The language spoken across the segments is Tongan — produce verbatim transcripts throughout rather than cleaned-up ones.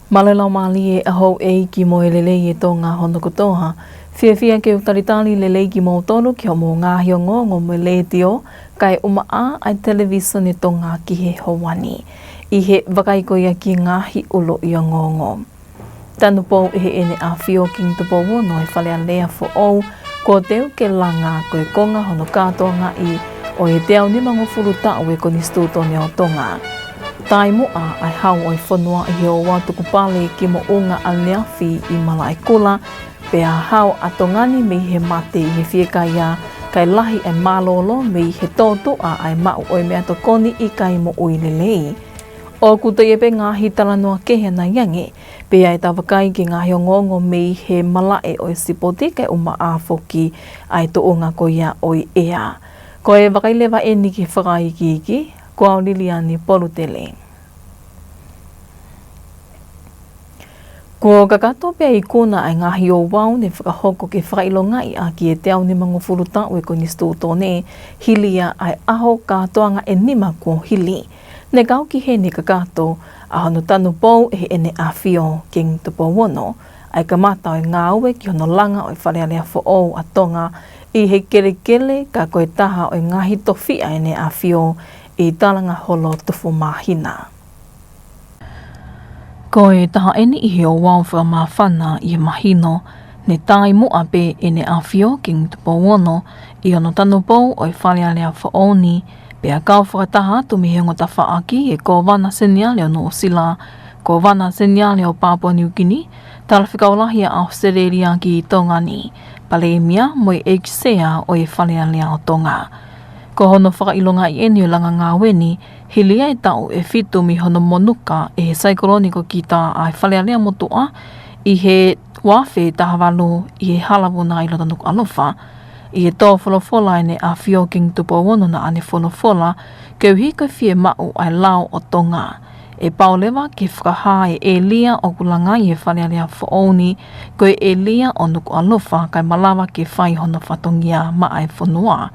Mālō e laumālie ʻa houʻeiki mo e lelei ʻa Tonga hono kotoa. Fiefia ke u talitali lelei kimoutolu ki hoʻomou ngaahi ongoongo mei he letiō, kae ʻumaʻā ʻa e Televīsone Tonga ki he houa ni. ʻI he vakai ko ia ki he ngaahi ʻuluʻi ongoongo. Tanupou ʻe Heʻene ʻAfio Kingi Tupou Ono e Fale Alea foʻou, kuo teu ke langa ko e konga hono kātoangaʻi ʻo e teau nimangofulu taʻu e Konisitūtone ʻo Tonga. Taimi muʻa ʻa e Hau ʻo e fonua ʻi he ouau tukupale ki Moʻunga ʻAneafi ʻi Malaʻekula, pea hao ʻa Tonga ni mei he mate ʻi he fiekaia, kae lahi e mālōlō mei he tōtuʻa ʻa e maʻu ʻo e meʻatokoni ʻikai moʻui lelei. ʻOku toe ʻi ai pē ngaahi talanoa kehe ʻanai ange, pea ʻe tau vakai ki he ngaahi ongoongo mei he malaʻe ʻo e sipoti kae ʻumaʻā foki ʻa e tuʻunga ko ia ʻo e ʻea. Ko e vakai leva eni ki he fakaikiiki, ko au Liliani Polutele. Kuo kakato pea ikuna ʻa e ngaahi ouau ne fakahoko ke fakaʻilongaʻi ʻaki e teau nimangofulu taʻu e Konisitūtone, hili ia ʻa e ʻaho kātoanga ʻe nima kuo hili. Ne kau ki heni kakato ʻa hono tanupou ʻe Heʻene ʻAfio Kingi Tupou Ono ʻa e kamata ʻo e ngāue ki hono langa ʻo e Fale Alea foʻou ʻa Tonga ʻi he kelekele, ka ko e taha ʻo e ngaahi tofiʻa ʻEne ʻAfio ʻi Talangaholo Tufumāhina. Ko e taha eni ʻi he ouau fakamāfana ʻi he mahino ne taimi muʻa pē ʻEne ʻAfio Kingi Tupou Ono ʻi hono tanupou ʻo e Fale Alea foʻou ni, pea kau fakataha atu mei he ongo tafaʻaki e Kōvana Seniale ʻo Nuʻusila, Kōvana Seniale ʻo Papua Niukini, Talafekau Lahi ʻa ʻAositelēlia ki Tonga ni, Palēmia mo e ʻEiki Sea ʻo e Fale Alea ʻo Tonga. Ko hono fakaʻilongaʻi eni ʻo e langa ngāue ni, hili ia e taʻu ʻe fitu mei hono monuka ʻe he Saikolone ko Kītā ʻa e Fale Alea motuʻa ʻi he ua afe taha valu ʻi he Hala Vuna ʻi loto Nukuʻalofa. ʻI he tō folofola ʻEne ʻAfio Kingi Tupou Ono naʻa ne folofola, koeʻuhi ko e fiemaʻu ʻa e lao ʻo Tonga, ʻe pau leva ke fakahā e ʻēlia ʻoku langa ai e Fale Alea foʻou ni ko e ʻēlia ʻo Nukuʻalofa kae malava ke fai hono fatongia maʻa e fonua.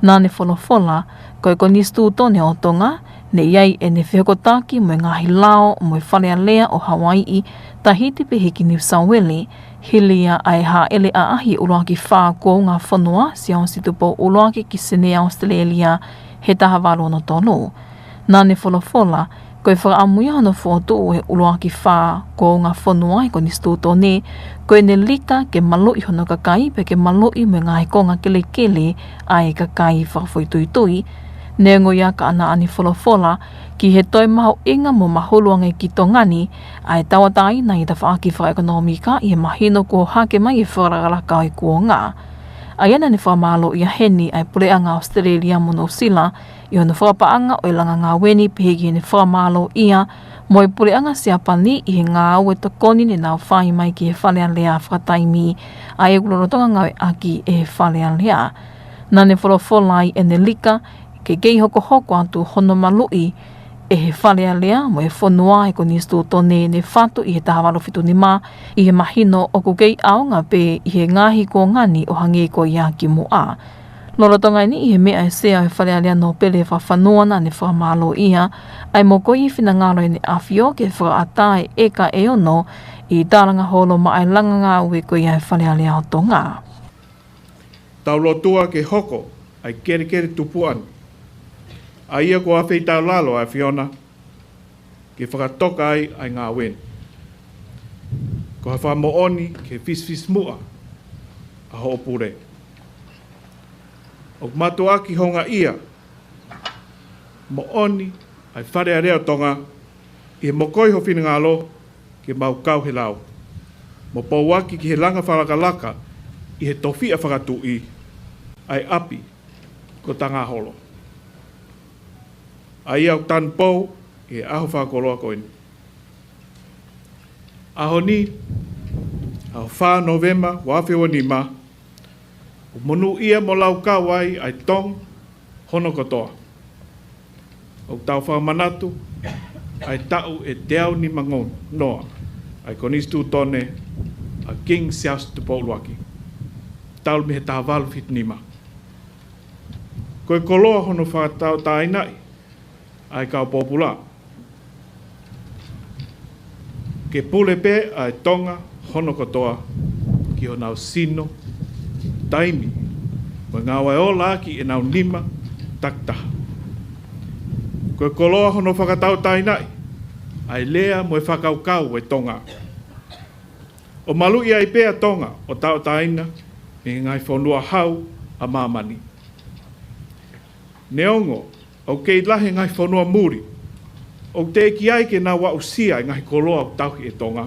Naʻa ne folofola, ko e Konisitūtone ʻo Tonga, ne ʻi ai ʻene fehokotaki mo e ngaahi lao mo e Fale Alea ʻo Hauaiʻi, Tahiti pehē ki Niu Sauele, hili ia ʻa e hāʻele ʻaʻahi ʻUluaki Fā Kuonga Fonua, Siaosi Tupou ʻUluaki ki Senē ʻAositelēlia he taha valu ono tolu. Naʻa ne folofola, ko e fakaʻamu ia hono fokotuʻu e ʻUluaki Fā Kuonga Fonua ʻi he Konisitūtone, ko ʻene lika ke maluʻi hono kakai, pea ke maluʻi mo e ngaahi konga kelekele ʻa e kakai fakafoʻituitui. Neongo ia ka naʻa ne folofola ki he toe mahuʻinga mo mahulu ange ki Tonga ni ʻa e tauʻatāina ʻi he tafaʻaki fakaʻekonōmika ʻi he mahino kuo hake mai e fakalakalaka ʻo e kuonga. ʻA ia naʻa ne fakamālōʻia heni ʻa e Puleʻanga ʻAositelēlia mo Nuʻusila ʻi hono fakapaʻanga ʻo e langa ngāue ni, pehē ki heʻene fakamālōʻia mo e Puleʻanga Siapani ʻi he ngāue tokoni ne nau fai mai ki he Fale Alea fakataimi ʻa ia ʻoku lolotonga ngāueʻaki ʻe he Fale Alea. Naʻa ne folofola ai ʻene lika ke kei hokohoko atu hono maluʻi ʻe he Fale Alea mo e fonua e Konisitūtone ne fatu ʻi he taha valu fitu nima, ʻi he mahino ʻoku kei ʻaonga pē ʻi he ngaahi kuonga ni ʻo hangē ko ia kimuʻa. Lolotonga eni, ʻi he meʻa ʻa e Sea ʻo e Fale Alea Nōpele Fakafanua, naʻa ne fakamālōʻia ʻa e mokoi e finangalo ʻEne ʻAfio ke fakaʻatā e ʻeka ʻe ono ʻi Talangaholo maʻa e langa ngāue ko ia e Fale Alea ʻo Tonga. Tau lotua ke hoko ʻa e kelekele tupuʻa ni, ʻa ia kuo ʻafeitaulalo ʻa e ʻAfiona ke fakatoka ai ʻa e ngāue ni. Ko ha fakamoʻoni ki he fisifisimuʻa ʻa hoʻo pule. ʻOku mātuʻaki houngaʻia moʻoni ʻa e Fale Alea ʻo Tonga ʻi he mokoi ho finangalo ke mau kau he lau mo pouaki ki he langa fakalakalaka ʻi he tofiʻa fakatuʻi ʻa e ʻapi ko Talangaholo, ʻa ia ʻoku tanupou ʻi he ʻaho fakakoloa ko eni. ʻAho ni, ʻaho fā Nōvema ua afe ua nima, ʻoku monūʻia mo laukau ai ʻa e Tonga hono kotoa. ʻOku tau fakamanatu ʻa e taʻu ʻe teau nima noa ʻa e Konisitūtone ʻa Kingi Siaosi Tupou ʻUluaki, talu mei he taha valu fitu nima. Ko e koloa hono fakatauʻatāinaʻi ʻa e kau pōpula. Ke pule pē ʻa e Tonga hono kotoa ki honau sino, taimi, mo e ngāue ola ʻaki ʻenau nima takitaha. Ko e koloa hono fakatauʻatāinaʻi ʻa e lea mo e fakakaukau ʻo e Tonga. ʻO maluʻi ai pē ʻa Tonga ʻo tauʻatāina mei he ngaahi fonua hau ʻa māmani. Neongo ʻoku kei lahi e ngaahi fonua muli ʻoku teʻeki ai ke nau aʻusia e ngaahi koloa ʻoku tauhi ʻe Tonga,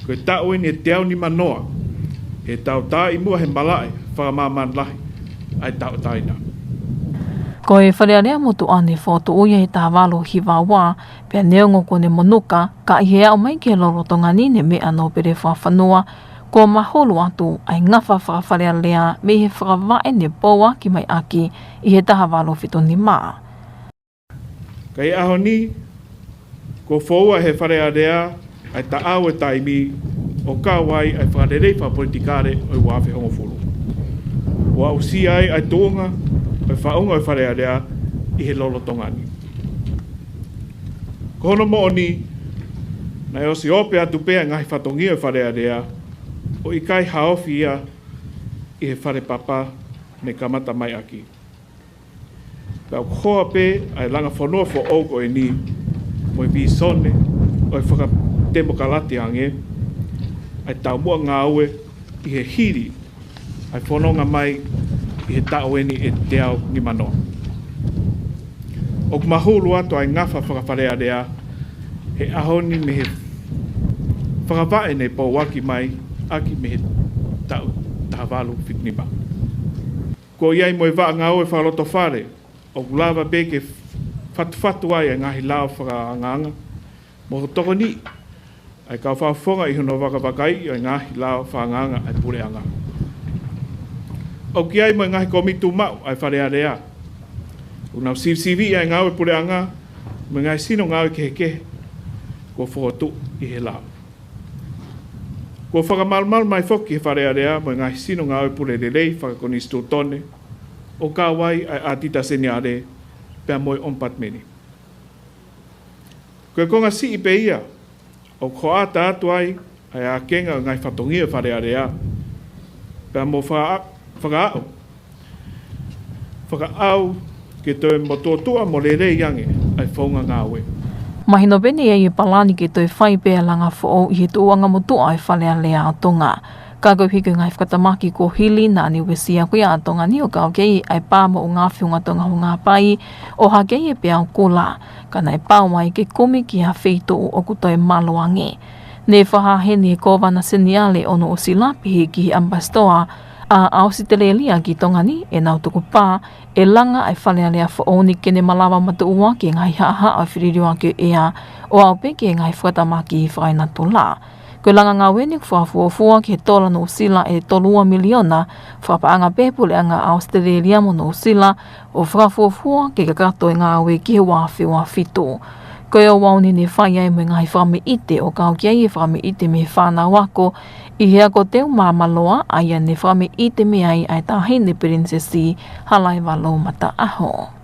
ko e taʻu eni ʻe teau nimanoa ʻe tauʻatāina muʻa he malaʻe fakamāmani lahi ʻa e tauʻatāina. Ko e Fale Alea Motuʻa ne fokotuʻu ia he taha valu hiva ua, pea neongo kuo ne monuka, ka ʻi he aʻu mai ki he lolotonga ni ne meʻa nōpele fakafonua, kuo mahulu atu ʻa e ngafa fakafalealea mei he fakavaʻe ne pouaki mai ʻaki ʻi he taha valu fitu nima. Ka ʻi he ʻaho ni, kuo foua ʻe he Fale Alea ʻa e taʻau ʻo e taimi ʻo kau ai ʻa e fakalelei fakapolitikale ʻo e ua afe hongofulu, ʻo aʻusia ai ʻa e tuʻunga ʻo e faʻunga ʻo e Fale Alea ʻi he lolotonga ni. Ko hono moʻoni, naʻe ʻosi ope atu pē ʻa e ngaahi fatongia ʻo e Fale Alea, ʻo ʻikai haofi ia ʻi he fale papa ne kamata mai ʻaki. Pea ʻoku hoa pē ʻa e langa fonua foʻou ko eni mo e vīsone ʻo e fakatemokalati ange ʻa e taumuʻa ngāue ʻi he hili ʻa e fononga mai ʻi he taʻu eni ʻe teau nimanoa. ʻOku mahulu atu ʻa e ngafa fakafalealea he ʻaho ni mei he fakavaʻe ne pouaki mai ʻaki mei he taʻu taha valu fitu nima. Kuo ʻi ai mo e vaʻa ngāue fakalotofale ʻoku lava pē ke fatufatu ai e ngaahi lao fakaangaanga mo tokoniʻi ʻa e kau fakafofonga ʻi hono vakavakaiʻi ʻo e ngaahi lao fakaangaanga ʻa e puleʻanga. ʻOku ʻi ai mo e ngaahi kōmiti tuʻumaʻu ʻa e Fale Alea ʻoku nau sivisiviʻi ʻa e ngāue puleʻanga mo e ngaahi sino ngāue kehekehe kuo fokotuʻu ʻi he lao. Kuo fakamalumalu mai foki ʻe he Fale Alea mo e ngaahi sino ngāue pule lelei fakakonisitūtone, ʻo kau ai ʻa e ʻĀtita Seniale pea mo e ʻOmipatimeni. Ko e konga siʻi pē ia ʻoku hoʻata atu ai ʻa e ākenga ʻo e ngaahi fatongia ʻo e Fale Alea, pea mo faka-, fakaʻau, fakaʻau ke toe motuʻa mo lelei ange ʻa e founga ngāue. Mahino pē naʻe ʻi ai e palani ke toe fai pē ʻa e langa foʻou ʻi he tuʻuʻanga motuʻa ʻo e Fale Alea ʻo Tonga. Ka koeʻuhi ko e ngaahi fakatamaki kuo hili, naʻa ne uesia ko ia ʻa Tonga ni ʻo kau ki ai ʻa e pā moʻunga afi Hunga Tonga Hunga Haʻapai ʻo hake ai e peau kula, ka naʻe pau ai ke kumi ki ha feituʻu ʻoku toe malu ange. Ne fakahā heni ʻe he Kōvana Seniale ʻo Nuʻusila pehē ki he ʻAmipasitoa ʻa ʻAositelēlia ki Tonga ni ʻenau tukupā ʻe langa ʻa e Fale Alea foʻou ni ke ne malava matuʻuaki e ngaahi haʻahaʻa ʻo e feliliuaki ʻo e ʻea, ʻo aʻu pē ki he ngaahi fakatamaki fakaenatula. Ko e langa ngāue ni ʻoku fakafuofua ki he tola Nuʻusila ʻe tolu ua miliona, fakapaʻanga pē he puleʻanga ʻAositelēlia mo Nuʻusila, ʻo fakafuofua ke kakato e ngāue ki he ua afe ua fitu. Ko e ouau ni ne fai ai mo e ngaahi fakameʻite ʻo kau ki ai e fakameʻite mei he fānau ako ʻi he ako teu Māmaloa, ʻa ia ne fakameʻite mei ai ʻa e Taʻahine Pilinisesi Halaevalu Mataʻaho.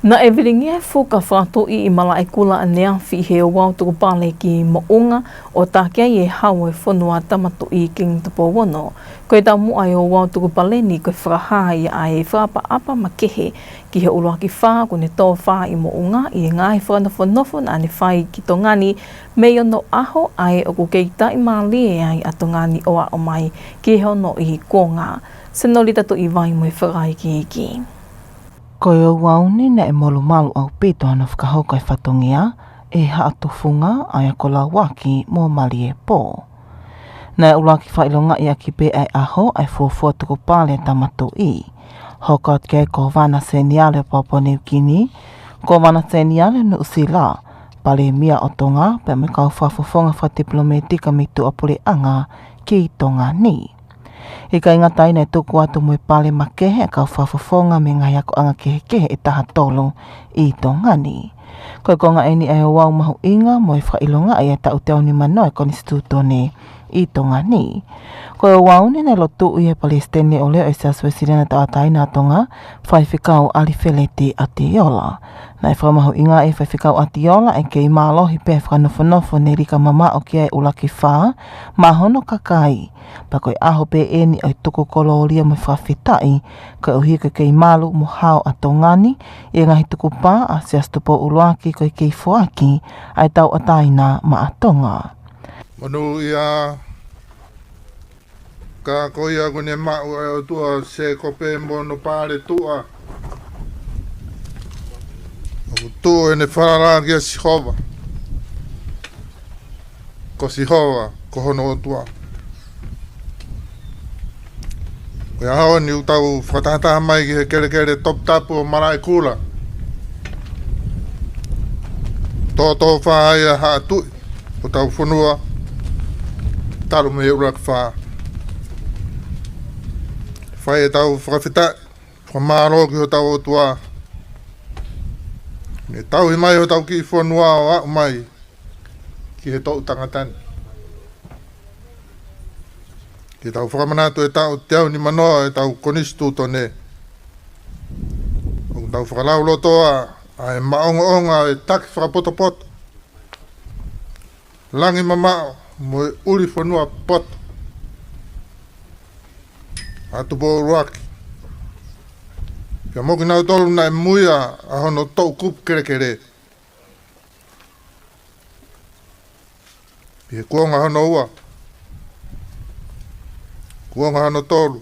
Naʻe vilingia e fuka fakatuʻi ʻi Malaʻekula ʻaneafi ʻi he ouau tukupale ki Moʻunga ʻo taki ai e hau ʻo e fonua Tama Tuʻi Kingi Tupou Ono. Ko e taumuʻa e ouau tukupale ni ko e fakahā ia ʻa e fakaʻapaʻapa makehe ki he ʻuluaki fā kuo ne tō fā ʻi Moʻunga ʻi he ngaahi fakanofonofo naʻa ne fai ki Tonga ni mei onoʻaho, ʻa ē ʻoku kei taʻimālie ai ʻa Tonga ni ʻo aʻu mai ki he onoʻi kuonga. Senolita Tuʻivai mo e fakaikiiki. Ko e ouau ni naʻe molumalu ʻaupito hano fakahoko e fatongia ʻe Haʻa Tufunga, ʻa ia ko Lauaki mo Maliepō. Naʻe ʻuluaki fakaʻilongaʻi ʻaki pē ʻa e ʻaho ʻa e fuofua tukupale Tama Tuʻi. Hoko atu ki ai e Kōvana Seniale ʻo Papua Niu Kini, Kōvana Seniale ʻo Nuʻusila, Palēmia ʻo Tonga, pea mo e kau fakafofonga fakatipilōmētika mei tuʻapuleʻanga ki Tonga ni. ʻIkai ngata ai, naʻe tuku atu mo e pale makehe ʻa e kau fakafofonga mei he ngaahi akoʻanga kehekehe ʻe taha tolu ʻi Tonga ni. Ko e konga eni ʻa e ouau mahuʻinga mo e fakaʻilongaʻi ʻa e taʻu teau nimanoa ʻo e Konisitūtone ʻi Tonga ni. Ko e ouau ni naʻe lotuʻi ʻe he Palesiteni ʻo e Siasi Uēsiliana Tauʻatāina ʻa Tonga, Faifekau ʻAlifeleti ʻAtiola. Naʻe fakamahuʻingaʻi ʻe Faifekau ʻAtiola ʻa e kei mālohi pea fakanofonofo ne lika mamaʻo ki ai e ʻUluaki Fā maʻa hono kakai. Pea ko e ʻaho pē ʻeni ʻo e tuku kolōlia mo e fakafetaʻi, koeʻuhi ko e kei malu mo hao ʻa Tonga ni ʻi he ngaahi tukupā ʻa Siaosi Tupou ʻUluaki ko e kei foaki ʻa e tauʻatāina maʻa Tonga. Monūʻia, ka ko ia kuo ne maʻu ʻe he ʻOtua ʻa Sēkope mo hono pale tuʻa, ʻoku tuʻu ʻene falala kia Sihova. Ko Sihova ko hono ʻOtua. Ko e ʻaho ni ʻoku tau fakatahataha mai ki he kelekele toputapu ʻo Malaʻekula. Tōtōfā ai ʻa Haʻa Tuʻi ʻo hotau fonua, talu mei he ʻUluaki Fā. Fai ʻetau fakafetaʻi, fakamālō ki hotau ʻOtua, ne tauhi mai hotau kiʻi fonua ʻo aʻu mai ki he toʻu tangata ni. Ke tau fakamanatu e taʻu teau nimanoa ʻetau Konisitūtone, ʻoku tau fakalaulotoa ʻa e maʻongoʻonga ʻo e taki fakapotopoto, langi mamaʻo mo e ʻuli fonua poto ʻa Tupou ʻUluaki, pea mo kinautolu naʻe muia ʻa hono toʻukupu kelekele ʻi he kuonga hono ua, kuonga hono tolu,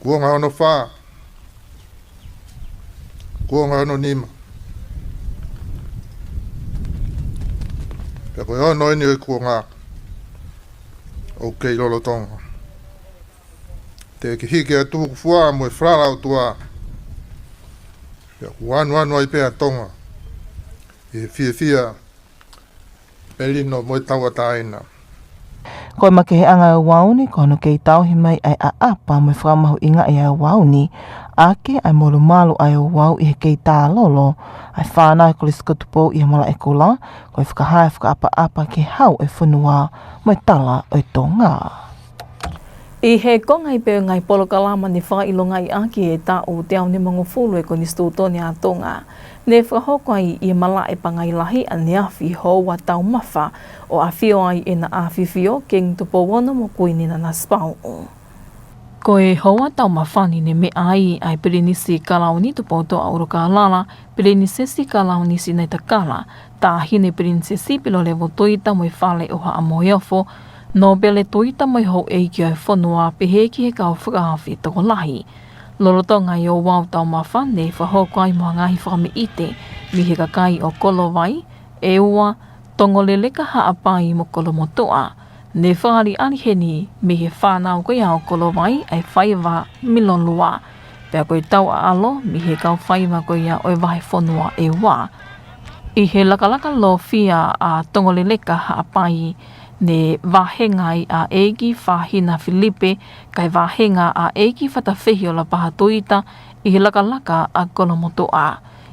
kuonga hono fā, kuonga hono nima. Pea ko e ono ʻeni ʻo e kuonga ʻoku kei lolotonga. Teʻeki hiki ʻa e tukufua mo e falala ʻOtua, pea ʻoku anuanu ai pē ʻa Tonga ʻi he fiefia, melino mo e tauʻatāina. Ko e makeheʻanga ʻo e ouau ni, ko hono kei tauhi mai ʻa e ʻaʻapa mo e fakamahuʻingaʻi ʻa e ouau ni, ʻaki ʻa e molumalu ʻa e ouau ʻi he kei tālolo ʻa e fānau ʻa e Kolisi ko Tupou ʻi he Malaʻekula, ko e fakahā e fakaʻapaʻapa ki he hau ʻo e fonua mo e tala ʻo e Tonga. ʻI he konga ai pē ʻo e ngaahi polokalama ne fakaʻilongaʻi ʻaki e taʻu teau nimangofulu ʻo e Konisitūtone ʻa Tonga, ne fakahoko ai ʻi he malaʻe Pangai Lahi ʻaneafi houa taumafa, ʻo ʻafio ai ʻEna ʻAfifio Kingi Tupou Ono mo Kuini Nanasipauʻu. Ko e houa taumafa ni ne meʻa ai ʻa e Pilinisi Kalauni Tupoutoʻa ʻUlukālala, Pilinisesi Kalauni Sinaitakala, Taʻahine Pilinisesi Pilolevu Tuita mo e Fale ʻo Haʻa Moheofo, Nōpele Tuita mo e houʻeiki ʻo e fonua, pehē ki he kau fakaafe tokolahi. Lolotonga e ouau taumafa ne fakahoko ai mo ha ngaahi fakameʻite mei he kakai ʻo Kolovai, ʻEua, Tongoleleka, Haʻapai mo Kolomotuʻa. Ne fakaʻaliʻali heni mei he fānau ko ia ʻo Kolovai ʻa e faiva milolua, pea ko e tauʻaʻalo mei he kau faiva ko ia ʻo e vahefonua ʻEua. ʻI he lakalaka lōfia ʻa Tongoleleka, Haʻapai, ne vāhenga ai ʻa ʻEiki Fahina Filipe, kae vāhenga ʻa ʻEiki Fatafehi ʻo Lapaha Tuita ʻi he lakalaka ʻa Kolomotuʻa.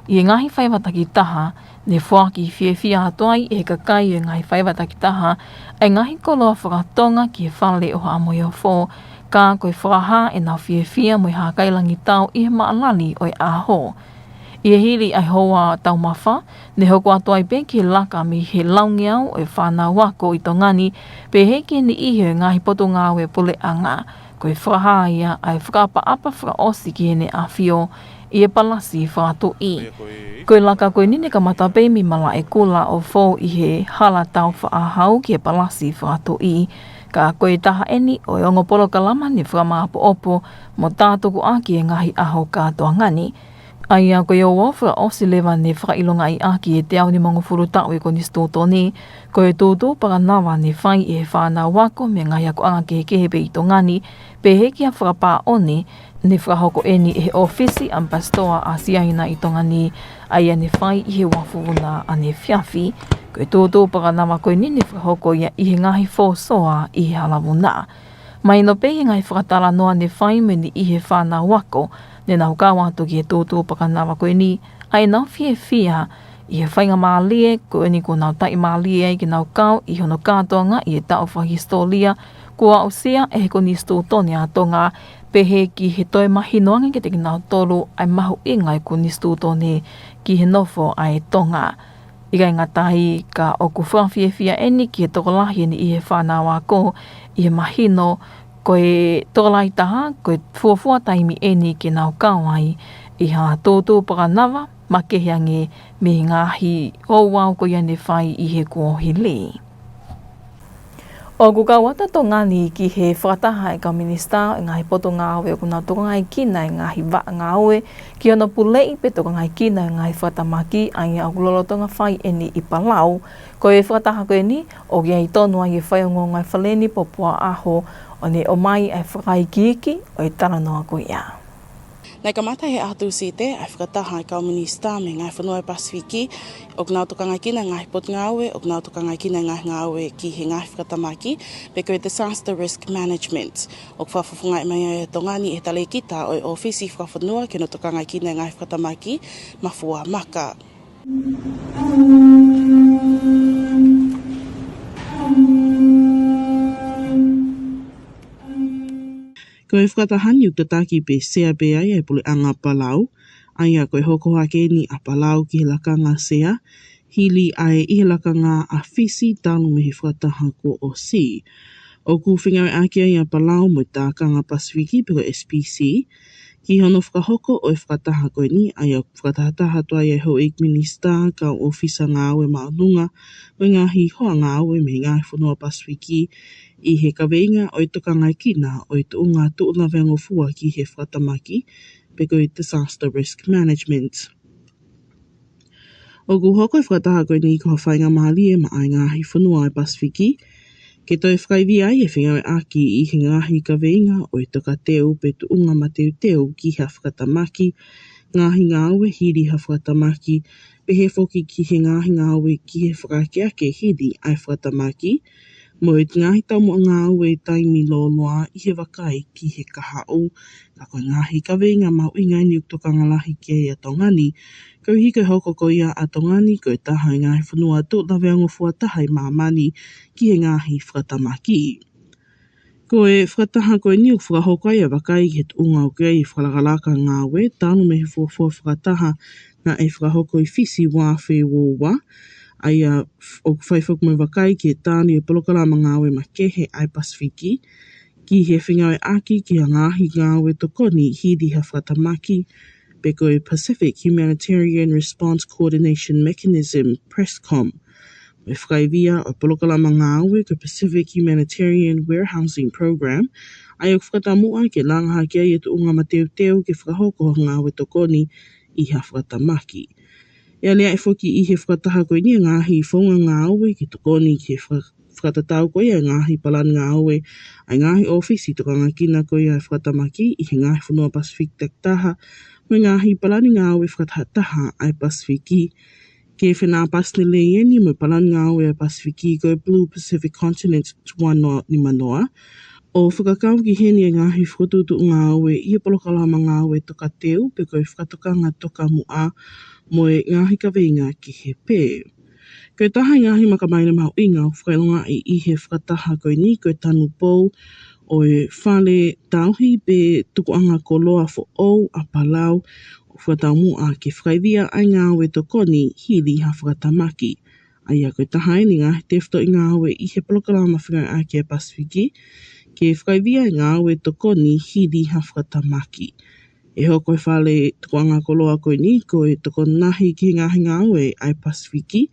ʻI he ngaahi faiva takitaha, ne foaki fiefia atu ai ʻe he kakai ʻo e ngaahi faiva takitaha ʻa e ngaahi koloa faka-Tonga ki he Fale ʻo Haʻa Moheofo, ka ko e fakahā ʻenau fiefia mo e hākailangitau ʻi he maʻalali ʻo e ʻaho. ʻI he hili ʻa e houa taumafa, ne hoko atu ai pē ki he laka mei he laungeau ʻo e fānau ako ʻi Tonga ni, pehē ki he niʻihi ʻo e ngaahi potungāue puleʻanga. Ko e fakahā ia ʻa e fakaʻapaʻapa fakaʻosi ki heʻene ʻafio ʻi he Palasi Fakatuʻi. Ko e laka ko eni ne kamata pē mei Malaʻekula ʻo fou ʻi he Hala Taufaʻāhau ki he Palasi Fakatuʻi. Ka ko e taha ʻeni ʻo e ongo polokalama ne fakamāʻopoʻopo mo tātukuʻaki e ngaahi ʻaho kātoanga ni. ʻA ia ko e ouau fakaʻosi leva ne fakaʻilongaʻi ʻaki e teau nimangofulu taʻu ʻo e Konisitūtone, ko e tūtū pakanava ne fai ʻe he fānau ako mei he ngaahi akoʻanga kehekehe pē ʻi Tonga ni, pehē ki ha fakapāʻone ne fakahoko ʻeni ʻe he ʻŌfisi ʻAmipasitoa ʻa Siaina ʻi Tonga ni, ʻa ia ne fai ʻi he uafu vuna ʻaneefiafi. Ko e tūtū pakanava ko eni ne fakahoko ia ʻi he ngaahi fōsoa ʻi he hala vuna. Mahino pē ʻi he ngaahi fakatalanoa ne fai mo e niʻihi he fānau ako ne nau kau atu ki he tūtū pakanava ko eni, ʻa ʻenau fiefia ʻI he faingamālie, ko eni kuo nau taʻimālie ai ke nau kau ʻi hono kātoangaʻi e taʻu fakahisitōlia kuo aʻusia ʻe he Konisitūtone ʻa Tonga, pehē ki he toe mahino ange kiate kinautolu ʻa e mahuʻinga ʻa e Konisitūtone ki he nofo ʻa e Tonga. ʻIkai ngata ai, ka ʻoku fakafiefia eni ki he tokolahi eni ʻi he fānau ako ʻi he mahino ko e tokolahi taha, ko e fuofua taimi eni ke nau kau ai ʻi ha tūtū pakanava, makehe ange mei he ngaahi ouau ko ia ne fai ʻi he kuohili. ʻOku kau atu ʻa Tonga ni ki he fakataha ʻa e kau minisitā ʻo e ngaahi potungāue ʻoku nau tokangaekina e ngaahi vaʻa ngāue ki hono puleʻi pe tokangaekina e ngaahi fakatamaki, ʻa ia ʻoku lolotonga fai eni ʻi Palau. Ko e fakataha ko eni, ʻoku ʻi ai tonu ai e faiongoongo ʻa e Fale ni, Popua ʻAho, ʻo ne ʻomai ʻa e fakaikiiki ʻo e talanoa ko ia. Naʻe kamata he ʻaho Tūsite ʻa e fakataha ʻa e kau minisitā mei he ngaahi fonua ʻo e Pasifiki ʻoku nau tokangaekina e ngaahi potungāue ʻoku nau tokangaekina e ngaahi ngāue ki he ngaahi fakatamaki, pe ko e disaster risk management. ʻOku fakafofongaʻi mai ai ʻa Tonga ni ʻe he talēkita ʻo e ʻŌfisi Fakafonua ki hono Tokangaekina e Ngaahi Fakatamaki, Mafua Maka. Ko e fakataha ni ʻoku tataki pe sea pē ai ʻa e Puleʻanga Palau, ʻa ia ko e hoko hake eni ʻa Palau ki he lakanga sea, hili ʻa e ʻi he lakanga ʻa Fisi talu mei he fakataha kuo ʻosi. ʻOku fengāueʻaki ai ʻa Palau mo e Tākanga Pasifiki pe ko e S P C, ki hono fakahoko ʻo e fakataha ko eni, ʻa ia ʻoku fakatahataha atu ai ʻa e houʻeiki minisitā, kau ʻōfisa ngāue māʻolunga mo e ngaahi hoa ngāue mei he ngaahi fonua Pasifiki ʻi he kaveinga ʻo e tokangaekina ʻo e tuʻunga tuʻu laveangofua ki he fakatamaki, pe ko e disaster risk management. ʻOku hoko e fakataha ko eni ko ha faingamālie maʻa e ngaahi fonua ʻo e Pasifiki ke toe fakaivia ai e fengāueʻaki ʻi he ngaahi kaveinga ʻo e tokateu pe tuʻunga mateuteu ki ha fakatamaki, ngaahi ngāue hili ha fakatamaki, pehē foki ki he ngaahi ngāue ki he fakaakeake hili ʻa e fakatamaki, mo e ngaahi taumuʻa ngāue taimi lōloa ʻi he vakai ki he kahaʻu. Ka ko e ngaahi kaveinga mahuʻinga eni ʻoku tokanga lahi ki ai ʻa Tonga ni, koeʻuhi ko e hoko ko ia ʻa Tonga ni ko e taha e ngaahi fonua tuʻu laveangofua taha ʻi māmani ki he ngaahi fakatamaki. Ko e fakataha ko eni ʻoku fakahoko ai ʻa e vakai ki he tuʻunga ʻoku ʻi ai e fakalakalaka ngāue, talu mei he fuofua fakataha naʻe fakahoko ʻi Fisi ua afe ua ua, ʻa ia ʻoku fai foki mo e vakai ki he tali ʻo e polokalama ngāue makehe ʻa e Pasifiki, ki he fengāueʻaki ki ha ngaahi ngāue tokoni hili ha fakatamaki, pe ko e Pacific Humanitarian Response Coordination Mechanism, PRESCOM. Mo e fakaivia ʻo e polokalama ngāue ko e Pacific Humanitarian Warehousing Program, ʻa ia ʻoku fakataumuʻa ke langa hake ai e tuʻunga mateuteu ke fakahoko ha ngāue tokoni ʻi ha fakatamaki. ʻE aleaʻi foki ʻi he fakataha ko eni e ngaahi founga ngāue ke tokoni ki he faka-, fakatatau ko ia e ngaahi palani ngāue ʻa e ngaahi ʻōfisi tokangaekina ko ia e fakatamaki ʻi he ngaahi fonua Pasifiki takitaha, mo e ngaahi palani ngāue fakatahataha ʻa e Pasifiki, ke fenāpasi lelei eni mo e palani ngāue ʻa e Pasifiki ko e Blue Pacific Continent ua noa nima noa, ʻo fakakau ki heni e ngaahi fokotuʻutuʻu ngāue ʻi he polokalama ngāue tokateu pe ko e fakatokanga tokamuʻa mo e ngaahi kaveinga kehe pē. Ko e taha e ngaahi makamaile mahuʻinga ʻoku fakaʻilongaʻi ʻi he fakataha ko eni ko e tanupou ʻo e fale tauhi pe tukuʻanga koloa foʻou ʻa Palau, ʻoku fakataumuʻa ke fakaivia ai e ngāue tokoni hili ha fakatamaki. ʻA ia ko e taha eni e ngaahi tefitoʻi ngāue ʻi he polokalama fengāueʻaki ʻa e Pasifiki ke fakaivia e ngāue tokoni hili ha fakatamaki. ʻE hoko e fale tukuʻanga koloa ko eni ko e tokonahi ki he ngaahi ngāue ʻa e Pasifiki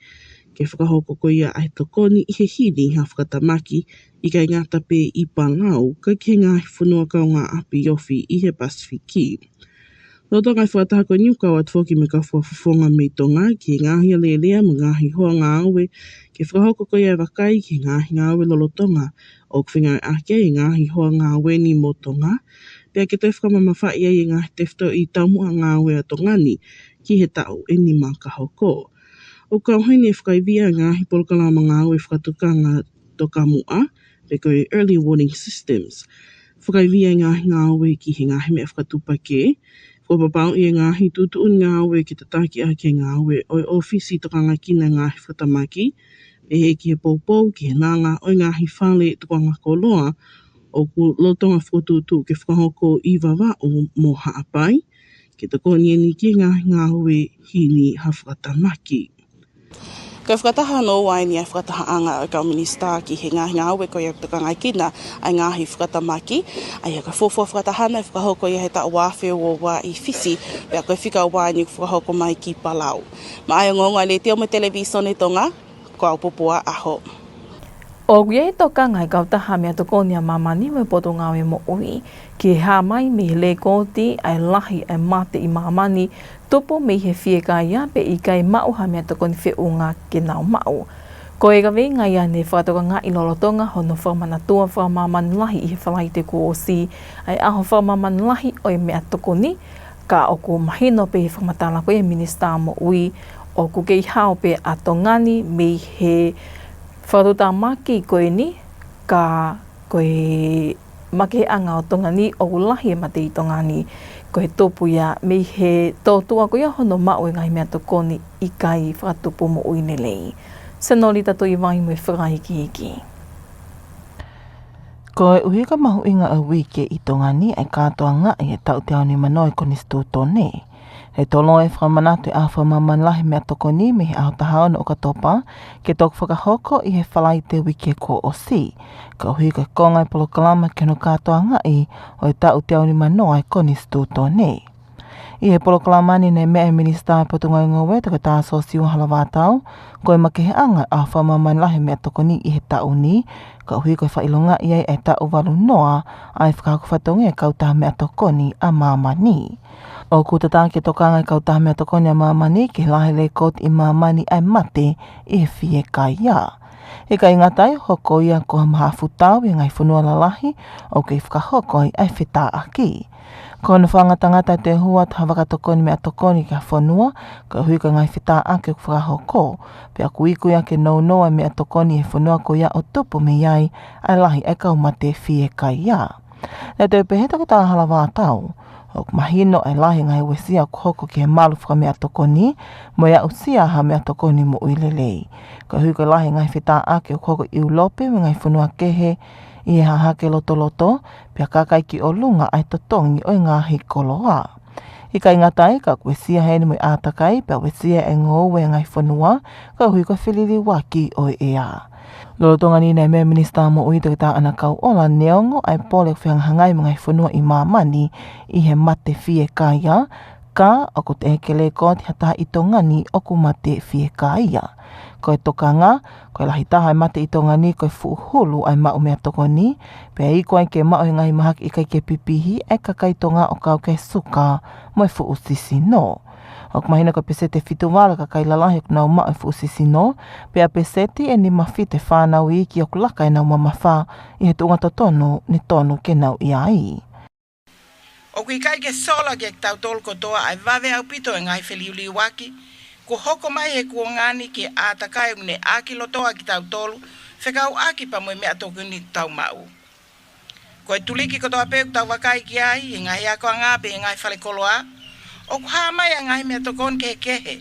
ke fakahoko ko ia ʻa e tokoni ʻi he hili ha fakatamaki, ʻikai ngata pē ʻi Palau, ka ki he ngaahi fonua kaungāʻapi ofi ʻi he Pasifiki. Lolotonga e fakataha ko eni ʻoku kau atu foki mo e kau fakafofonga mei Tonga ki he ngaahi alēlea mo e ngaahi hoa ngāue ke fakahoko ko ia e vakai ki he ngaahi ngāue lolotonga ʻoku fengāueʻaki ai e ngaahi hoa ngāue ni mo Tonga, pea ke toe fakamamafaʻi ai e ngaahi tefitoʻi taumuʻa ngāue ʻa Tonga ni ki he taʻu ʻe nima ka hoko. ʻOku kau heni e fakaivia e ngaahi polokalama ngāue fakatokanga tokamuʻa, pe ko e early warning systems. Fakaivia e ngaahi ngāue ki he ngaahi meʻa fakatuʻupakē, ʻO papauʻi e ngaahi tuʻutuʻuni ngāue ke tataki ʻaki e ngāue ʻo e ʻōfisi tokangaʻi e ngaahi fakatamaki, pehē ki he poupou ki he langa ʻo e ngaahi fale tukuʻanga koloa ʻoku lolotonga fokotuʻutuʻu ke fakahoko ʻi Vavaʻu mo Haʻapai, ke tokoni eni ki he ngaahi ngāue hili ha fakatamaki. Ko e fakataha hono ua eni ʻa e fakatahaʻanga ʻa e kau minisitā ki he ngaahi ngāue ko ia ʻoku tokangaʻi ʻa e ngaahi fakatamaki, ʻa ia ko e fuofua fakataha naʻe fakahoko ia he taʻu ua afe ua ua ʻi Fisi, pea ko e fika ua eni ʻoku fakahoko mai ki Palau. Maʻa e ongoongo ʻa e Letiō mo e Televīsone Tonga, ko au Popua ʻAho. ʻOku ʻi ai e tokanga ʻa e kautaha meʻatokoni ʻa māmani mo e Potungāue Moʻui ki he hā mai mei he lēkooti ʻa e lahi ʻa e mate ʻi māmani tupu mei he fiekaia pe ʻikai maʻu ha meʻatokoni feʻunga ke nau maʻu. Ko e kaveinga ia naʻe fakatokangaʻi lolotonga hono fakamanatua fakamāmani lahi ʻi he Falaite kuo ʻosi ʻa e ʻaho fakamāmani lahi ʻo e meʻatokoni, ka ʻoku mahino pē he fakamatala ko ia ʻa e Minisitā Moʻui ʻoku kei hao pē ʻa Tonga ni mei he fakatuʻutāmaki ko eni, ka ko e makeheʻanga ʻo Tonga ni ʻoku lahi e mate ʻi Tonga ni, ko e tupu ia mei he tōtuʻa ko ia hono maʻu e ngaahi meʻatokoni ʻikai fakatupu moʻui lelei. Senolita Tuʻivai mo e fakaikiiki. Koeʻuhi ko e mahuʻinga ʻo e uike ʻi Tonga ni ʻa e kātoangaʻi e taʻu teau nimanoa ʻo e Konisitūtone, naʻe toloa e fakamanatu e ʻaho fakamāmani lahi meʻatokoni mei he ʻaho taha ono ʻOkatopa ke toki fakahoko ʻi he Falaite uike kuo ʻosi, koeʻuhi ko e konga e polokalama ki hono kātoangaʻi ʻo e taʻu teau nimanoa ʻo e Konisitūtone. ʻI he polokalama ni naʻe meʻa e Minisitā Potungāue Ngoue, Toketā Siosiua Halavātau, ko e makeheʻanga e ʻaho fakamāmani lahi meʻatokoni ʻi he taʻu ni, koeʻuhi ko e fakaʻilongaʻi ai e taʻu valu noa ʻa e fakahoko fatongia e kautaha meʻatokoni ʻa māmani. ʻOku tataki e tokanga e kautaha meʻatokoni ʻa māmani ki he lahi e lēkooti ʻi māmani ʻa e mate ʻi he fiekaia. ʻIkai ngata ai, hoko ia ko ha mahafu tau ʻi he ngaahi fonua lalahi ʻoku kei fakahoko ai ʻa e fetāʻaki. Ko hono fakangatangata ʻa e hū atu ha vakatokoni meʻatokoni ki ha fonua, koeʻuhi ko e ngaahi fetāʻaki ʻoku fakahoko, pea ʻoku iku ia ke nounou ʻa e meʻatokoni ʻi he fonua ko ia ʻo tupu mei ai ʻa e lahi ʻa e kau mate fiekaia. Naʻe toe pehē ʻe Toketā Halavātau, ʻoku mahino ʻa e lahi e ngaahi uesia ʻoku hoko ki he malu fakameʻatokoni mo e aʻusia ha meʻatokoni moʻui lelei, koeʻuhi ko e lahi e ngaahi fetāʻaki ʻoku hoko ʻi ʻIulope mo e ngaahi fonua kehe ʻi he hahake lotoloto, pea kaka ki ʻolunga ʻa e totongi ʻo e ngaahi koloa. ʻIkai ngata ai, ka ʻoku uesia heni mo e ʻātakai, pea uesia e ngoue ʻa e ngaahi fonua, koeʻuhi ko e feliliuaki ʻo e ʻea. Lolotonga ni naʻe meʻa e Minisitā Moʻui, Toketā ʻAna Kauʻola, neongo ʻa e pole ʻoku fehangahangai mo e ngaahi fonua ʻi māmani ʻi he mate fiekaia, ka ʻoku teʻeki ke lēkooti ha taha ʻi Tonga ni ʻoku mate fiekaia. Ko e tokanga, ko e lahi taha e mate ʻi Tonga ni ko e fuʻu hulu ʻa e maʻu meʻatokoni, pea iku ai ke maʻu ʻi he ngaahi mahaki ʻikai ke pipihi ʻa e kakai Tonga ʻo kau ki he suka mo e fuʻu sisino. ʻOku mahino ko e peseti ʻe fitu valu e kakai lalahi ʻoku nau maʻu e fuʻu sisino, pea peseti ʻe nima fitu e fānau iiki ʻoku laka ʻenau mamafa ʻi he tuʻunga totonu naʻe tonu ke nau ʻi ai. ʻOku ʻikai ke sola kiate kitautolu kotoa ʻa e vave ʻaupito e ngaahi feliuliuaki kuo hoko mai he kuonga ni ki he ʻātakai ʻoku ne ʻākilotoa kitautolu fekauʻaki pea mo e meʻatokoni ʻoku tau maʻu. Ko e tuliki kotoa pē ʻoku tau vakai ki ai, ʻi he ngaahi akoʻanga pe ʻi he ngaahi falekoloa, ʻoku hā mai ʻa e ngaahi meʻatokoni kehekehe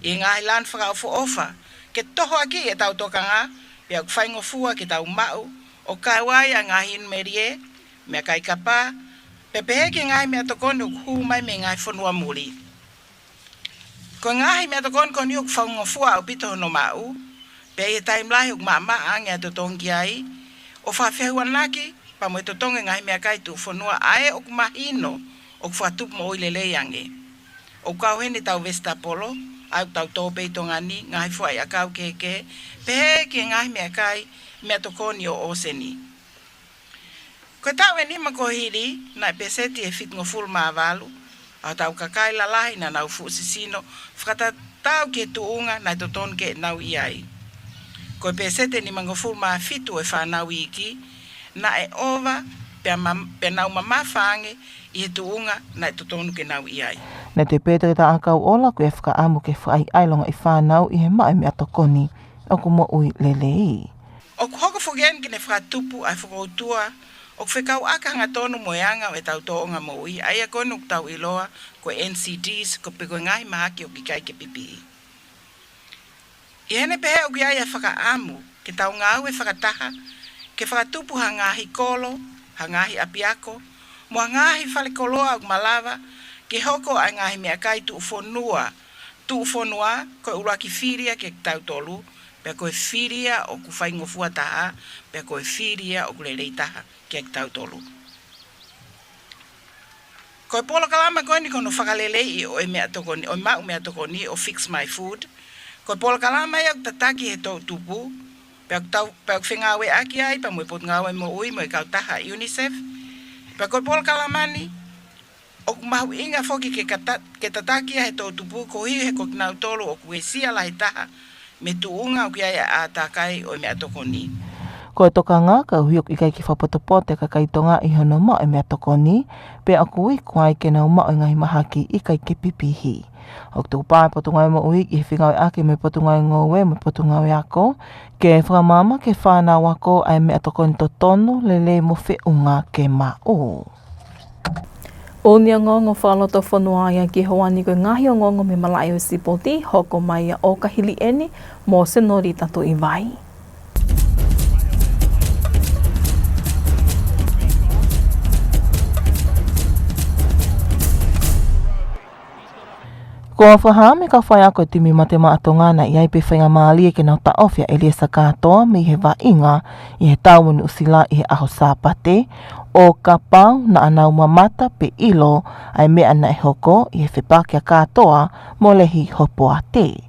ʻi he ngaahi lanu fakaʻofoʻofa ke tohoakiʻi ʻetau tokanga, pea ʻoku faingofua ke tau maʻu, ʻo kau ai ʻa e ngaahi inu melie, meʻakai kapa, pea pehē ki he ngaahi meʻatokoni ʻoku hū mai mei he ngaahi fonua muli. Ko e ngaahi meʻatokoni ko eni ʻoku faingofua ʻaupito hono maʻu, pea ʻi he taimi lahi ʻoku maʻamaʻa ange ʻa e totongi ki ai, ʻo fakafehuanaki pea mo e totongi e ngaahi meʻakai tuʻufonua ʻa ē ʻoku mahino ʻoku fakatupu moʻui lelei ange. ʻOku kau heni ʻetau vesitapolo, ʻa ē ʻoku tau tō pē ʻi Tonga ni, ngaahi fuaʻiʻakau kehekehe, pehē ki he ngaahi meʻakai meʻatokoni ʻo ʻōseni. Ko e taʻu ʻe nima kuo hili, naʻe peseti ʻe fitungofulu mā valu ʻa hotau kakai lalahi naʻa nau fuʻu sisino fakatatau ki he tuʻunga naʻe totonu ke nau ʻi ai. Ko e peseti ʻe nimangofulu mā fitu e fānau iiki naʻe ʻova pea ma-, pea nau mamafa ange ʻi he tuʻunga naʻe totonu ke nau ʻi ai. Naʻe toe pehē ʻe Toketā ʻAna Kauʻola ko e fakaʻamu ke fakaʻaiʻai e longaʻi fānau ʻi he maʻu e meʻatokoni ʻoku moʻui lelei. ʻOku hoko foki eni ke ne fakatupu ʻa e fokoutua ʻOku fekauʻaki hangatonu mo e anga ʻo ʻetau tōʻonga moʻui, ʻa ia ko eni ʻoku tau ʻiloa ko e N C Ds, ko e pe ko e ngaahi mahaki ʻoku ʻikai ke pipihi. ʻI heʻene pehē ʻoku ʻi ai ʻa e fakaʻamu ke tau ngāue fakataha, ke fakatupu ha ngaahi kolo, ha ngaahi ʻapiako, mo ha ngaahi falekoloa ʻoku malava ke hoko ʻa e ngaahi meʻakai tuʻufonua, tuʻufonua, ko e ʻuluaki fili ia kiate kitautolu, pea ko e fili ia ʻoku faingofua taha, pea ko e fili ia ʻoku lelei taha kiate kitautolu. Ko e polokalama ko eni ko hono fakaleleiʻi ʻo e meʻatokoni, ʻo e maʻu meʻatokoni ʻo Fix My Food. Ko e polokalama ia ʻoku tataki ʻe he toʻutupu, pea ʻoku tau, pea ʻoku fengāueʻaki ai pea mo e Potungāue Moʻui mo e kautaha UNICEF. Pea ko e polokalama ni ʻoku mahuʻinga foki ke kata-, ke tataki ʻe he toʻutupu koeʻuhi he ko kinautolu ʻoku uesia lahi taha mei he tuʻunga ʻoku ʻi ai ʻa e ʻātakai ʻo e meʻatokoni. Ko e tokanga, koeʻuhi ʻoku ʻikai ke fakapotopoto e kakai Tonga ʻi hono maʻu e meʻatokoni, pea ʻoku iku ai ke nau maʻu e ngaahi mahaki ʻikai ke pipihi. ʻOku tukupā e Potungāue Moʻui ʻi he fengāueʻaki mo e Potungāue Ngoue mo e Potungāue Ako, ke fakamaama ki he fānau ako ʻa e meʻatokoni totonu, lelei mo feʻunga ke maʻu. ʻOku ongoongo fakalotofonua ia ki he ʻaho ni ko e ngaahi ongoongo mei he malaʻe ʻo e sipoti, hoko mai ʻa ʻOkahiliʻeni mo Senorita Tuʻivai. Ko e fakahā mei he kau faiako ʻo e timi Mate Maʻa Tonga naʻe ʻi ai pē faingamālie ke nau taʻofi ʻa ʻEliesa Kātoa mei he vaʻinga ʻi he tau mo Nuʻusila ʻi he ʻaho Sāpate, ʻo kapau naʻa nau mamata pe ʻilo ʻa e meʻa naʻe hoko ʻi he fepaki ʻa Kātoa mo Lehihopoate.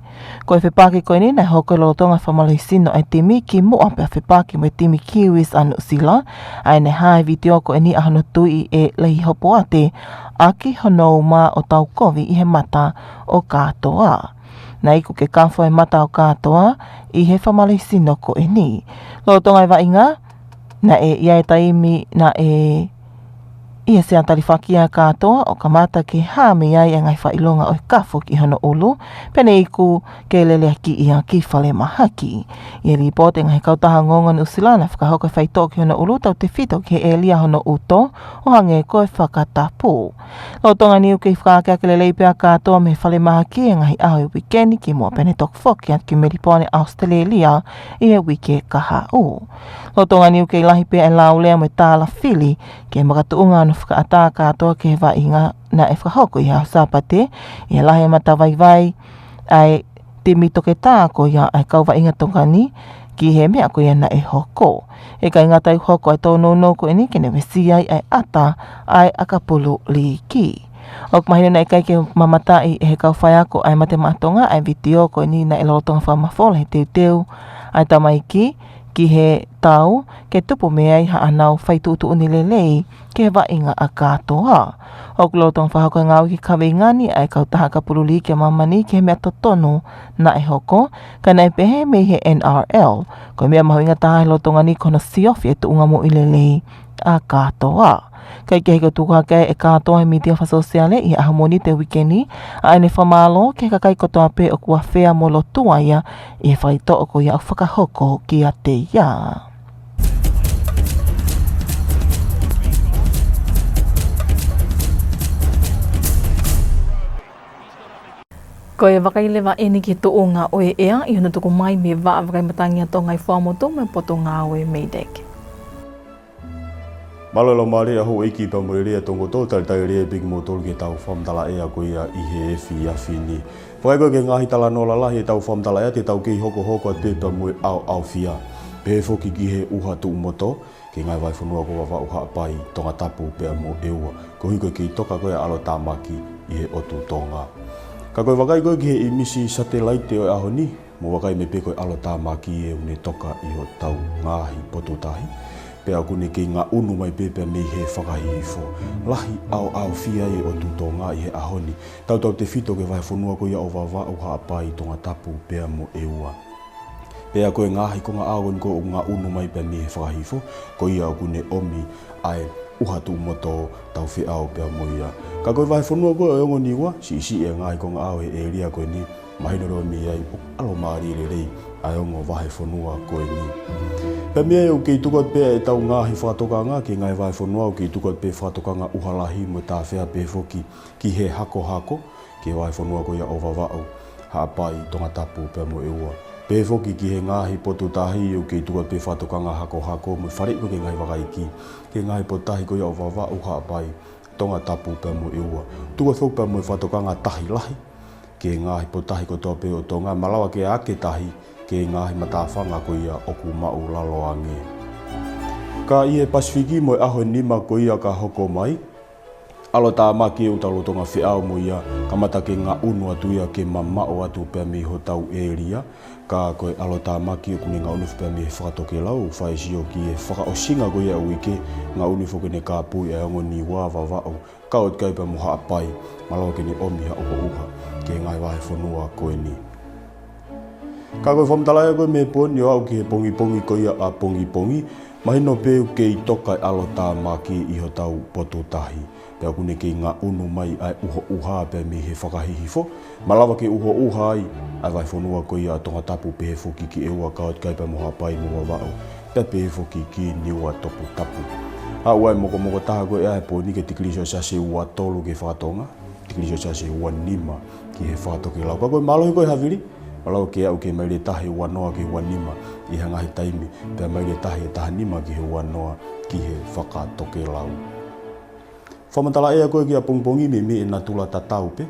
Ko e fepaki ko eni naʻe hoko lolotonga e fakamālohisino ʻa e timi kimuʻa pea fepaki mo e timi Kiwis ʻa Nuʻusila, ʻa ia naʻe hā e vitiō ko eni ʻa hono tuiʻi ʻe Lehihopoate ʻaki hono uma ʻo taukovi ʻi he mata ʻo Kātoa. Naʻe iku ke kafo e mata ʻo Kātoa ʻi he fakamālohisino ko eni. Lolotonga e vaʻinga, naʻe ʻi ai e taimi naʻe ʻi he sea talifaki ʻa Kātoa ʻo kamata ke hā mei ai e ngaahi fakaʻilonga ʻo e kafo ki hono ʻulu, pea ne iku ke leleakiʻi ia ki falemahaki. ʻI he lipooti ʻa e ngaahi kautaha ongoongo Nuʻusila, naʻe fakahoko e faitoʻo ki hono ʻulu tautefito ki he ʻēlia hono ʻuto, ʻo hangē ko e fakatapu. Lolotonga e niu kei fakaakeake lelei pē ʻa Kātoa mei he falemahaki he ngaahi ʻaho ʻo e uike ni kimuʻa pea ne toki foki atu ki Melepone, ʻAositelēlia ʻi he uike kahaʻu. Lolotonga e niu kei lahi pē ʻa e laulea mo e tālafili ki he makatuʻunga hono fakaʻatā ʻa Kātoa ki he vaʻinga naʻe fakahoko ʻi he ʻaho Sāpate, ʻi he lahi e matavaivai ʻa e timi toketā ko ia ʻa e kau vaʻinga Tonga ni ki he meʻa ko ia naʻe hoko. ʻIkai ngata ai, hoko ʻa e tōnounou ko eni ke ne uesia ai ʻa e ʻata ʻa e ʻakapulu liiki. ʻOku mahino naʻe ʻikai ke mamataʻi ʻe he kau faiako ʻa e Mate Maʻa Tonga ʻa e vitiō ko eni naʻe lolotonga fakamafola he teuteu ʻa e tamaiki ki he tau ke tupu mei ai haʻanau fai tuʻutuʻuni lelei ki he vaʻinga ʻa Kātoa. ʻOku lolotonga fakahoko e ngāue ki he kaveinga ni ʻa e kautaha ʻakapulu liiki ʻa māmani ki he meʻa totonu naʻe hoko, ka naʻe pehē mei he N R L, ko e meʻa mahuʻinga taha he lolotonga ni ko hono siofi e tuʻunga moʻui lelei ʻa Kātoa. Kae kehe, kuo tuku hake ʻe Kātoa he mītia fakasōsiale ʻi he ʻaho Mōnite uike ni ʻa ʻene fakamālō ki he kakai kotoa pē ʻoku afea mo lotua ia ʻi he faitoʻo ko ia ʻoku fakahoko kiate ia. Ko e vakai leva eni ki he tuʻunga ʻo e ʻea ʻi hono tuku mai mei he Vaʻa Vakai Matangi ʻa Tonga ʻi Fuaʻamotu mo e Potungāue MEIDECC. Mālō e laumālie ʻa houʻeiki pea mo e lelei ʻa Tonga kotoa, talitali lelei pē kimoutolu ki heʻetau fakamatala ʻea ko ia ʻi he efiafi ni. Vakai ko e ki he ngaahi talanoa lalahi ʻetau fakamatala ʻea, te tau kei hokohoko atu pē pea mo e ʻaoʻaofia. Pehē foki ki he ʻuha tuʻumoto, ki he ngaahi vahefonua ko Vavaʻu, Haʻapai, Tongatapu pea mo ʻEua. Koeʻuhi ko e kei toka ko ia ʻa e ʻalotāmaki ʻi he ʻotu Tonga. Ka ko e vakai ko e ki he ʻīmisi satelaite ʻo e ʻaho ni, mou vakai mai pē ko e ʻalotāmaki ʻoku ne toka ʻi hotau ngaahi potu tahi. Pea ʻoku ne kei ngaʻunu mai pē pea mei he fakahihifo. Lahi ʻaoʻaofia e ʻotu Tonga ʻi he ʻaho ni. Tautautefito ki he vahefonua ko ia ʻo Vavaʻu, Haʻapai, Tongatapu pea mo ʻEua. Pea ko e ngaahi konga ʻao ko eni ʻoku ngaʻunu mai pea mei he fakahihifo, ko ia ʻoku ne ʻomi ʻa e ʻUha Tuʻumotu, tau feʻao pea mo ia. Ka ko e vahefonua ko ē ʻo e ongo Niua, siʻisiʻi e ngaahi konga ʻao he ʻēlia ko eni, mahino leva mei ai ʻoku ʻalomālie lelei ʻa e ongo vahefonua ko eni. Pea mei ai ʻoku kei tuku atu pē ʻetau ngaahi fakatokanga ki he ngaahi vahefonua, ʻoku kei tuku atu pē fakatokanga ʻuha lahi mo tāfea pehē foki ki he hakohako, ki he vahefonua ko ia ʻo Vavaʻu, Haʻapai, Tongatapu pea mo ʻEua. Pehē foki ki he ngaahi potu tahi, ʻoku kei tuku atu pē fakatokanga hakohako mo e faleʻi ko ē ki he ngaahi vaka iiki, ki he ngaahi potu tahi ko ia ʻo Vavaʻu, Haʻapai, Tongatapu pea mo ʻEua. Tuku atu foki pea mo e fakatokanga tahi lahi ki he ngaahi potu tahi kotoa pē ʻo Tonga, malava ke ake tahi ki he ngaahi matāfanga ko ia ʻoku maʻulalo ange. Ka ʻi he Pasifiki mo e ʻaho ʻe nima ko ia ka hoko mai, ʻalotāmaki ʻoku tau lolotonga feʻao mo ia, kamata ke ngaʻunu atu ia ke mamaʻo atu pea mei hotau ʻēlia. Ka ko e ʻalotāmaki ʻoku ne ngaʻunu pea mei he fakatokelau, fai e sio ki he fakaʻosinga ko ia ʻo e uike, ngaʻunu foki ʻene kāpui ʻa e ongo Niua, Vavaʻu, kau atu ki ai pea mo Haʻapai, malava ke ne ʻomi ha ʻuhoʻuha ki he ngaahi vahefonua ko eni. Ka ko e fakamatala ia ko ē mei he pō ni ʻo aʻu ki he pongipongi ko ia ʻapongipongi, mahino pē ʻoku kei toka e ʻalotāmaki ʻi hotau potu tahi. Pea ʻoku ne kei ngaʻunu mai ʻa e ʻuhoʻuha pea mei he fakahihifo, malava ke ʻuhoʻuha ai ʻa e vahefonua ko ia ʻa Tongatapu pehē foki ki ʻEua, kau atu ki ai pea mo Haʻapai mo Vavaʻu, pea pehē foki ki Niuatoputapu. Aʻu ai mokomoko taha ko ē ʻa e pō ni ki he tikilī selesiasi ʻe ua tolu ki he fakatonga, tikilī selesiasi ʻe ua nima ki he fakatokelau. Ka ko e mālohi ko ē havili, malava ke aʻu ki he maile tahi ʻe ua noa ki he ua nima ʻi ha ngaahi taimi, pea maile tahi ʻe taha nima ki he ua noa ki he fakatokelau. Fakamatala ʻea ko ē ki ʻapongipongi, meimei ʻe natula tatau pē,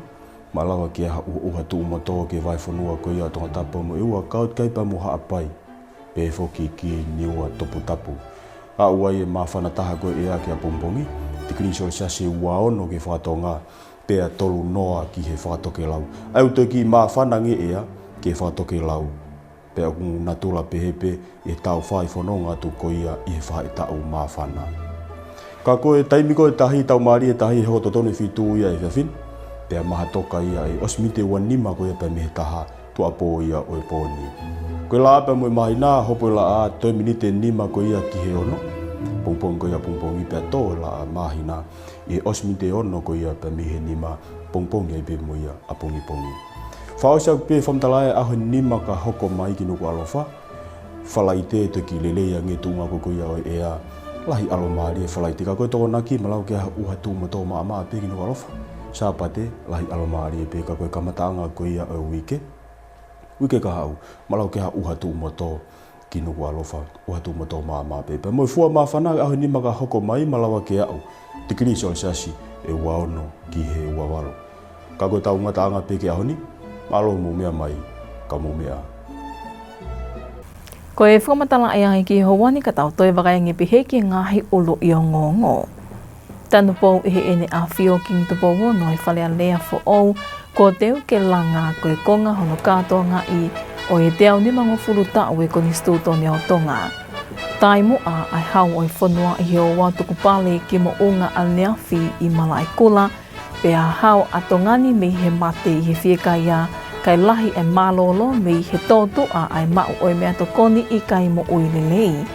malava ke ʻi ai ha ʻuhoʻuha tuʻumotu ki he vahefonua ko ia ʻa Tongatapu mo ʻEua, kau atu ki ai pea mo Haʻapai, pehē foki ki Niuatoputapu. Aʻu ai e māfana taha ko ē ʻea ki ʻapongipongi, tikilī selesiasi ʻe ua ono ki he fakatonga, pea tolu noa ki he fakatokelau. ʻA ia ʻoku toe kiʻi māfana ange ʻea ki he fakatokelau, pea ʻoku natula pehē pē ʻi he taʻu fā ʻi he fononga atu ko ia ʻi he faʻahitaʻu māfana. Ka ko e taimi ko ē tahi, taumālie tahi, ʻe hoko totonu e fitu ia he efiafi ni, pea mahatoka ia ʻi he ʻosi miniti ʻe ua nima ko ia pea mei he taha tuʻuapō ia ʻo e pō ni. Ko e laʻā pea mo e māhina, hopo e laʻā, tō e miniti ʻe nima ko ia ki he ono pongipongi ko ia ʻapongipongi, pea tō e laʻā, māhina, ʻi he ʻosi miniti ʻe ono ko ia pea mei he nima pongipongi ai pē mo ia ʻapongipongi. Fakaʻosi ʻaki pē fakamatala ʻea ʻaho ʻe nima ka hoko mai ki Nukuʻalofa, Falaite, toe kiʻi lelei ange e tuʻunga ko ē ko ia ʻo e ʻea, lahi ʻalomālie Falaite. Ka ko e Tokonaki, malava ke ʻi ai ha ʻuha tuʻumotu maʻamaʻa pē ki Nukuʻalofa. Sāpate, lahi ʻalomālie pē. Ka ko e kamataʻanga ko ia ʻo e uike, uike kahaʻu, malava ke ʻi ai ha ʻuha tuʻumotu ki Nukuʻalofa, ʻuha tuʻumotu maʻamaʻa pē. Pea mo e fua māfana ʻaho ʻe nima ka hoko mai, malava ke aʻu tikilī selesiasi ʻe ua ono ki he ua valu. Ka ko ʻetau ngataʻanga pē ki he ʻaho ni, mālō hoʻomou meʻa mai, ka mou meʻa ā. Ko e fakamatala ʻea ia ki he houa ni, ka tau toe vakai ange pē ki he ngaahi ʻuluʻi ongoongo. Tanupou ʻe Heʻene ʻAfio Kingi Tupou Ono e Fale Alea foʻou, kuo teu ke langa ko e konga hono kātoangaʻi ʻo e teau nimangofulu taʻu e Konisitūtone ʻo Tonga. Taimi ʻa e hau ʻo e fonua ʻi he ʻoua tukupale ki moʻunga ʻaneafi ʻi Malaʻekula, pea hao ʻa Tonga ni mei he mate ʻi he fiekaia, kae lahi e mālōlō mei he tōtuʻa ʻa e maʻu ʻo e meʻatokoni ʻikai moʻui lelei.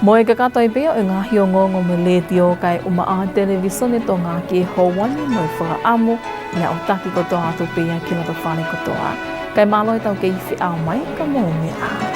Mo e kakato ai pē ʻo e ngaahi ongoongo mei he Letiō kae ʻumaʻā Televīsone Tonga ki he houa ni, mo e fakaʻamu naʻa ʻoku taki kotoa atu pē ia ki loto fale kotoa. Kae mālō ʻetau kei feʻao mai, ka mou meʻa ā.